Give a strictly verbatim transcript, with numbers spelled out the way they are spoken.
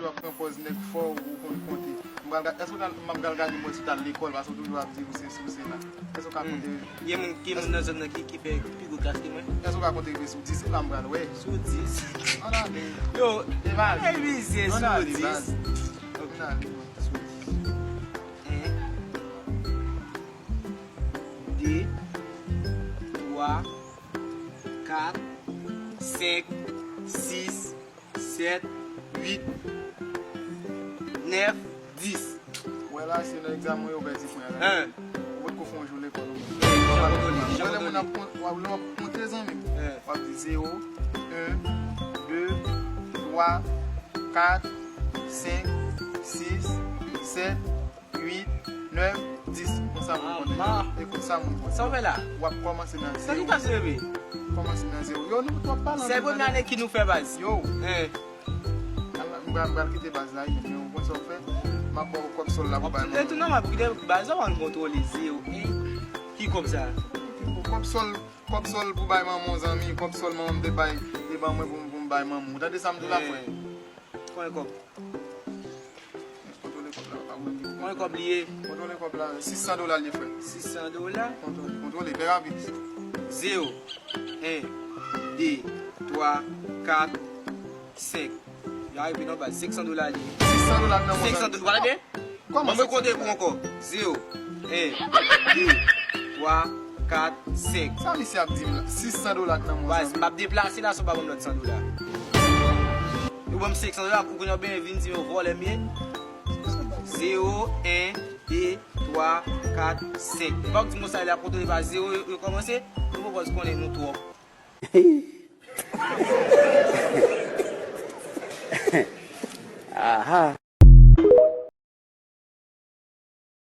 W ap pran pòz nèg fò, ou konn konte. M pral ga-, èske w ta, m ap pral gade m wè si w t al lekòl, paske w toujou ap di ou se si, ou se la. Èske w ka konte? Gen moun, gen moun nan zòn nan ki, ki fè pi gwo klas ke mwen? Èske w ka konte rive sou dis? Se la m pral wè. Sou dis? Ann ale. Yo, e vizye sou dis. Ann ale, baz. Ann ale sou dis. En, de, twa, kat, senk, sis, sèt, uit, nèf, dis. Wè la, se nan egzamen yo pèdi pwen la. Hein. Ou potko fè yon jou lekòl ou menm. Jan kontwole, jan kontwole. Wè, lè moun ap kon-, w ap, lè w ap konte, zanmi m, w ap di zewo, en, de, twa, kat, senk, sis, sèt, uit, nèf, dis. Konsa moun konnen. Ama. E konsa moun konnen. Sa w fè la? W ap kòmanse nan zewo. Sa ki pase, bebe? Kòmanse nan zewo. Yo, nou twòp palan. Se premye ane ki nou fè, baz. Yo. Eh. Ala, m pral, m pral kite baz la, wi, men ou konn sa w fè? M ap ba w kòb sòl la pou bay manman. Retounen, m ap kite baz la, w ap kontwole zewo. Eh. Ki kòb sa? Kòb sòl, kòb sòl pou bay manman w, zanmi, kòb sòl manman m te bay, te ban mwen pou m, pou m bay manman w. Ou tande sa m di w la, frè? Konbyen kòb? Kontwole kòb la, pa wè. Konbyen kòb li ye? Kontwole kòb la, sis san dola l ye, frè. Sis san dola? Kontwole, kontwole, trè rapid. Zewo, en, de, twa, kat, senk. Li arive nan baz, senk san dola li ye. Sis san dola nan mwen. Senk san dola, w tande? Kòman? Ban mwen konte pou ankò. Zewo, en, de, twa, kat, senk. Sa misye ap di m la? Sis san dola k nan men w, zanmi. Baz, m ap deplase la, si w pa ban m lòt san dola. Ou ban m senk san dola, ou konnen w byen vin di m yo vòlè m ye. Zewo, en, de, twa, kat, senk. Ou pa di m konsa, lè ap kontwole pa zewo, yo, yo kòmanse. Nou poko konnen nou twòp. Aha.